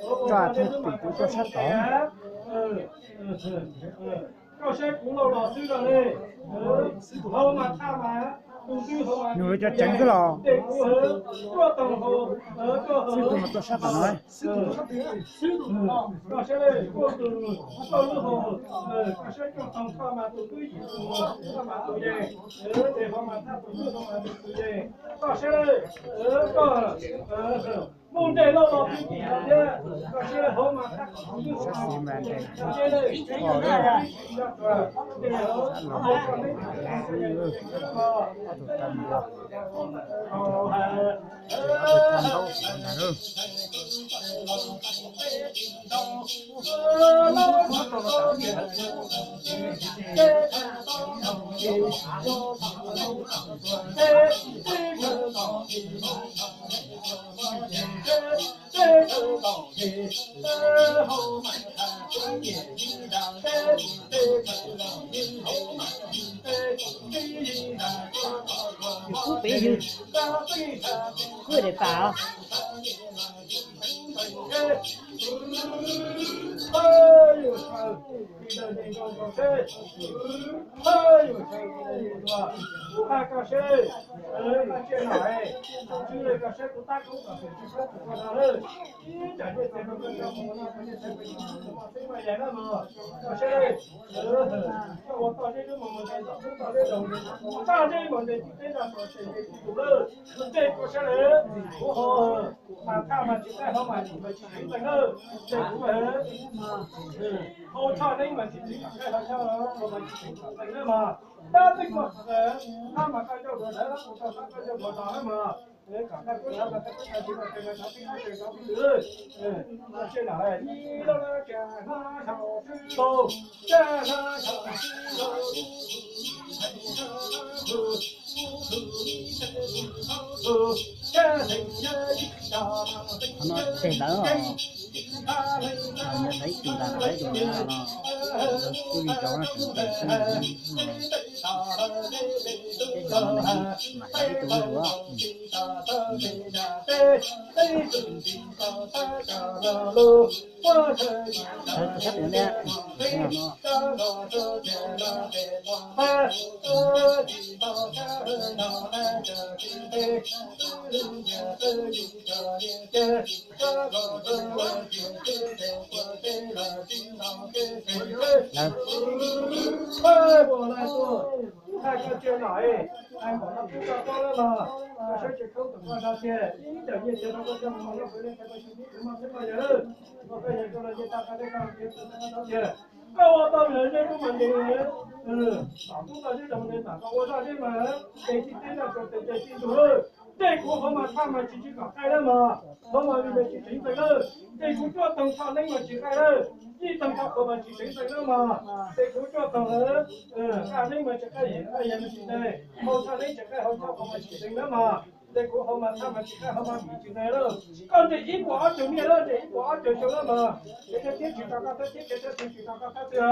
Tso thiaj pim tus tuaj sab tod. Koj saib kuv lauj los xwb no ne. Hauv mas thaj mas tus twg hauv mas nws cov ceev xwb los. Xib hwb tus mas tuaj sab tom no. Koj saib koj tus, koj lub hauv, koj saib koj tau thaj mas tus twg yim tus, thaj mas tus yeej, ces hauv mas thaj tus twg hauv mas tus yeej. Koj saib koj mus nres lauj los twb yim thiab, koj saib hauv mas thaj tus twg hauv mas tus yeej. Yus kub pem ywg, kub daim pam os. Haj yus saw, li ntawd neeg nkaus nkaus seb. Haj yus saw, li ntawd neeg nkaus nkaus. Kuv haj koj seb, haj tsia no, tus tswv koj seb kuv tab kuv kom tus tswv sab tus koj no lawm. Ib tsam nyiaj txiag rau koj coj mus no, nyiaj txiag rau koj coj mus no, xwb mas yog na mog. Koj seb, koj ua toj zeb mus mus ntes, toj zeb mus ntes, toj zeb mus ntes tsis teb nrog txog ces ntes tsis tus lawm. Ntes kuv sab lawm, kuv ho mas thaj mas tsis qaij, ho mas tsis tseev txeem lawm. Ntes kuv mas, hau tshoj neeb mas tsis tseev tsis qaij, hau tshoj mas tsis tseev txeem lawm mas. Tab twb koj thab mas koj coj mus ntawd, kuv tau thab koj coj mus no lawm mas. Kom koj tub thab mas koj tub thab tsis mas tseem mas thab tib thab tseem thab tib lwm. Ib lub na tseem hnav saum sib ntau, tseem hnav saum sib ntau. Qhov no tseg lawm os. Nyob ntawd ib tug ntag, ib tug ntag no, twb li cov no tseem ntawm xwb. Tej cov no mas ib tug zuj zus. Tus sab tim ne. Lawv, haj koj tsia no, hais kom no pub koj paub lawm los, koj saib tsis khoob tus koj no tiag, ib cov nyiaj txiag rau koj coj mus no peb leej txiv peb tsis tib tus moj txhib moj yawg lawm, koj yawg rau los nce tag koj tej koj tiag tus koj no tiag. Koj ua tau lawm nej kuj mam ntes, tom kuj tau zeb rau ntes, tom koj ua zoj zeb mas ntes tsis teb nrog txog ces ntes tsis tus lawm. Ntes kuv hauv mas thaj mas tsis tsis kom qaij lawm mas, hauv mas li mas tsis tseev txeem lawm. Ntes kuv cuaj toog tshoj neeb mas tsis qaij lawm, ib toog tshoj qhuav mas tsis tseev txeem lawm mas. Ntes kuv cuaj toog lawm, qaj neeb mas tsis qaij, yam mas tsis ntes, hau tshoj neeb tsis qaij, hau tshoj qhuav mas tsis tseev lawm mas. Ntes kuv hauv mas thaj mas tsis qaij, hauv mas vim tsis ntes lawm. Koj ntes ib puas ob tug nyiaj lawm, ntes ib puas ob tug xyoo lawm mas, kev thawj thiab tsis rau koj thawj thiab, kev thawj twg tsis rau koj thawj twg.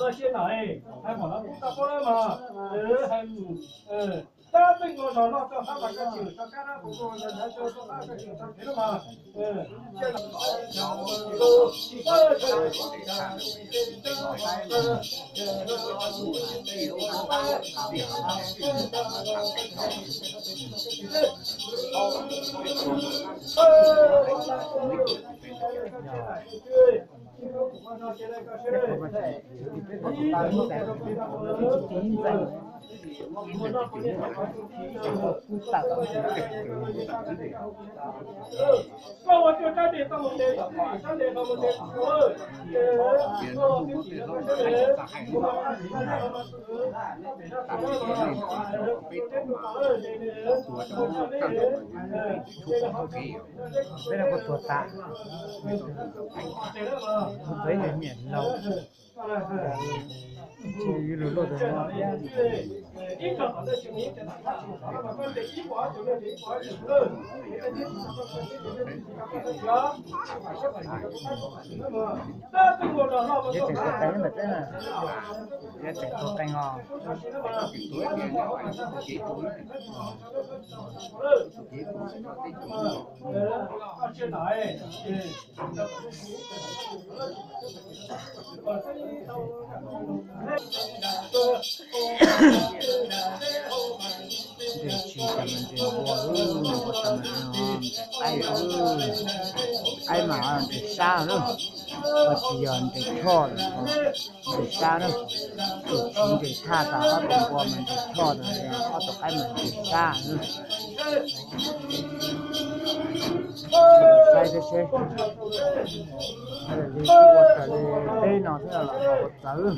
Koj siab no, hais kom no pub koj paub lawm mas, hais mus, tab peb nkaus zog noj txoj qab mas koj tsis tau kab dab tus koj ua ntawd txoj qab koj tsis tau kev lawm mas. Koj ua cuaj rab des tau mus ntes, rab des tau mus ntes, peb no kuv tuag tas, kuv txawv tus niam laus, tsis lus luaj tus no. Peb tseem tuag qees ntawm peb na, peb tseem tuag qees os. Ntes tshis tas mas ntes npua, npua tas mas ntes qaib, qaib mas ntes sab lawm, tsis yog ntes choj lawm, ntes sab lawm. Tus tsis ntes thaj tas, ob tug npua mas ntes choj tas, ob tug qaib mas ntes sab lawm. Saib seb seb, li ua raws li peb no xwb los ua txawv.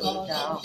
Ua cas?